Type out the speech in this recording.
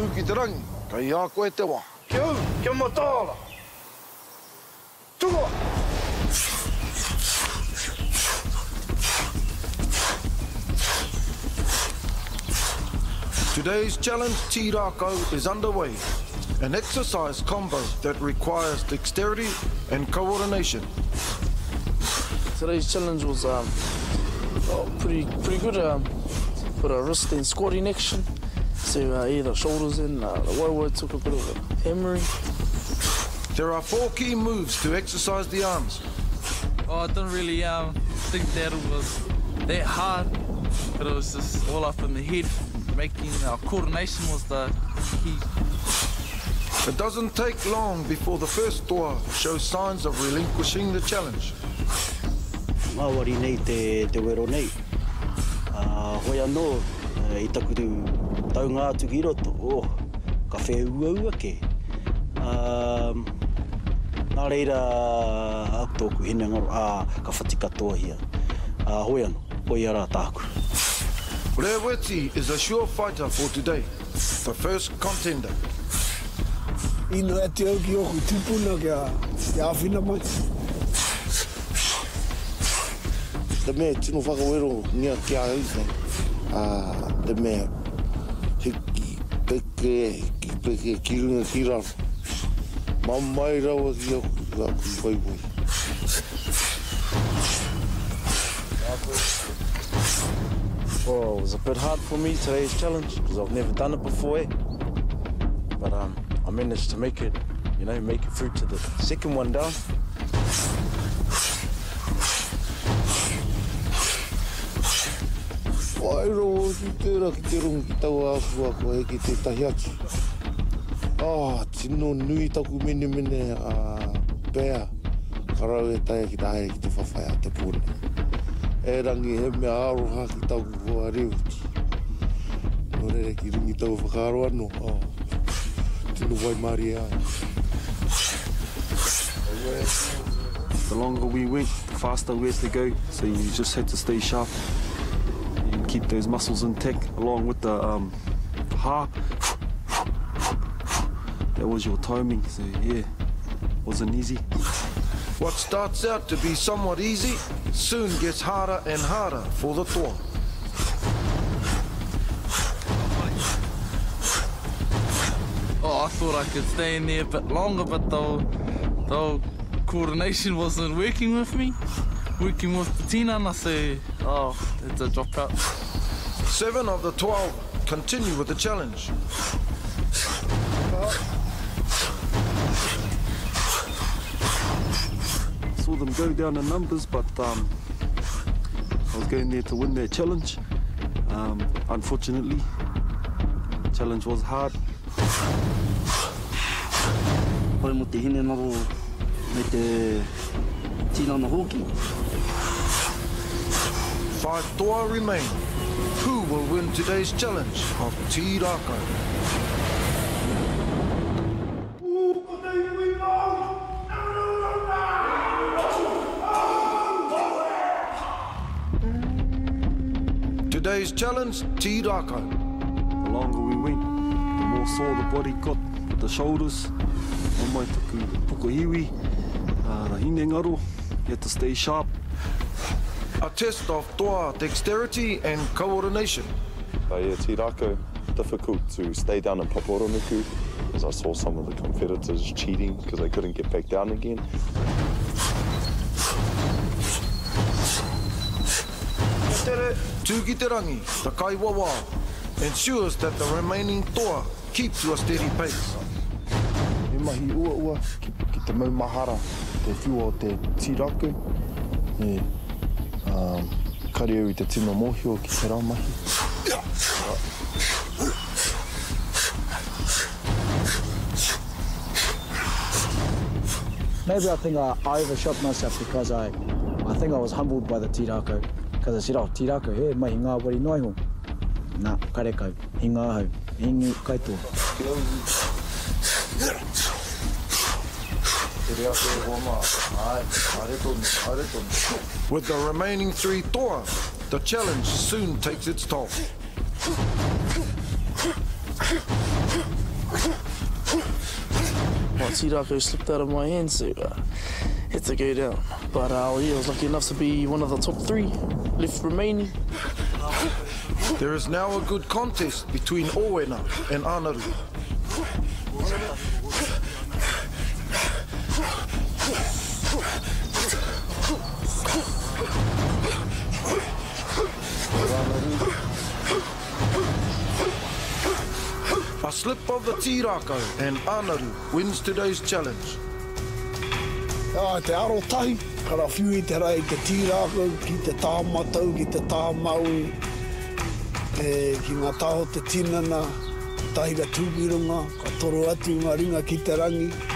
Tū ki te rangi, kei a koe te wā. Kia ū, kia mataara! Tukua! Today's challenge Tī Rākau is underway, an exercise combo that requires dexterity and coordination. Today's challenge was um, oh, pretty pretty good. Um, put a wrist and squatting action. So uh, yeah, the shoulders and uh, the waewae took a bit of a hammering. There are four key moves to exercise the arms. Oh, I didn't really um, think that it was that hard, but it was just all up in the head. Making our coordination was the key. It doesn't take long before the first toa shows signs of relinquishing the challenge. Ngāwari nei te, te wero nei. Uh, hoi anō, i taku taunga atu ki roto, oh, ka whēuaua kē. Um, nā reira tōku hinengaro, ā, ka whati katoahia. Ā, hoi anō, koia rā tāku. Reweti is a sure fighter for today, the first contender. Inoi atu au ki ōku tūpuna kia āwhina mai. Te mea e tino whakawerongia ki a au nei, ā, te mea hiki peke, hiki peke ki runga ki raro. Mamae rawa ki aku, aku waewae. Well, it was a bit hard for me today's challenge because I've never done it before, eh? But um, I managed to make it, you know, make it through to the second one down. Whai rawa atu tērā ki te rongo ki taua āhua kua heke tētahi atu. Ah, tino nui taku menemene a pea ka rau e taea ki te haere ki te whawhai a te pō nei. Erangi he mea aroha ki taku hoa rewiti. Nō reira ki runga i taua whakaaro anō, oh, tino waimarie ai. The longer we went, the faster we had to go, so you just had to stay sharp and keep those muscles intact along with the um, ha. That was your timing, so yeah, wasn't easy. What starts out to be somewhat easy soon gets harder and harder for the toa. Oh, I thought I could stay in there a bit longer, but the, the coordination wasn't working with me. Working with the tinana, so oh, it's a dropout. Seven of the 12 continue with the challenge. Saw them go down in numbers, but um, I was going there to win that challenge. Um, unfortunately, the challenge was hard. Pai mo te hinengaro me te tinana hoki. Five toa remain. Who will win today's challenge of Tī Rākau? Today's challenge, Tī Rākau. The longer we went, the more sore the body got, the shoulders, o mai taku pokohiwi, uh, the hinengaro, you had to stay sharp. A test of toa dexterity and coordination. Uh, yeah, Tī Rākau, difficult to stay down in Paporonuku as I saw some of the competitors cheating because they couldn't get back down again. Tere, Tū the kaiwawao, ensures that the remaining toa keep to a steady pace. He mahi uaua ki, ki te maumahara, te whiua o te tīrākau. E, um, kare au i te tino mōhio ki te rā mahi. Maybe I think I, I overshot myself because I, I think I was humbled by the tīrākau. Because I said, oh, tīrākau, he mahi ngāwari noa iho. Nā, karekau, hinga ahau, hingi kaitoa. With the remaining three toa, the challenge soon takes its toll. tīrākau slipped out of my hand, so uh, had to go down. But uh, yeah, I was lucky enough to be one of the top three left remaining. There is now a good contest between Owena and Anaru. A slip of the tīrākau and Anaru wins today's challenge. Ah, te arotahi, karawhiu i te rae i te tīrākau, ki te taha matau, ki te taha maui, e, ki ngā taha o te tinana, tahi ka tū ki runga, ka toro atu ngā ringa ki te rangi.